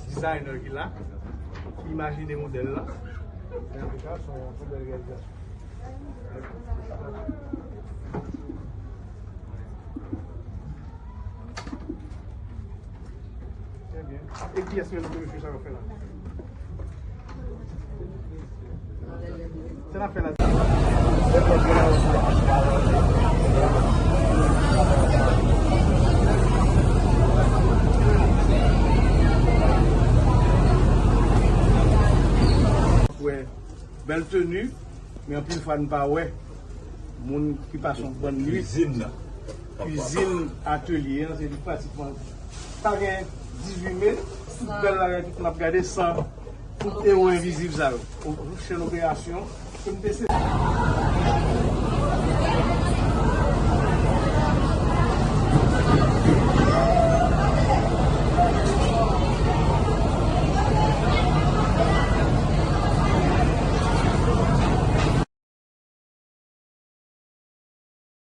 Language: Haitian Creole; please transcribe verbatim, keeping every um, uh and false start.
Designer ki la, ki imajine modèl la. Men antouka, se yon bèl reyalizasyon. Trè byen. E kiyès menm ke mesye sa yo fè la? Se n ap fè la. Wè, bèl teni, men anpil fwa n pa wè moun ki pase yon bann nwit. Kwizin nan. Kwizin atelye an, se li pratikman pa gen dizuit me, tout bèl bagay, tout n ap gade san tout ewo envizib sa yo. Yon chèn operasyon ke m te se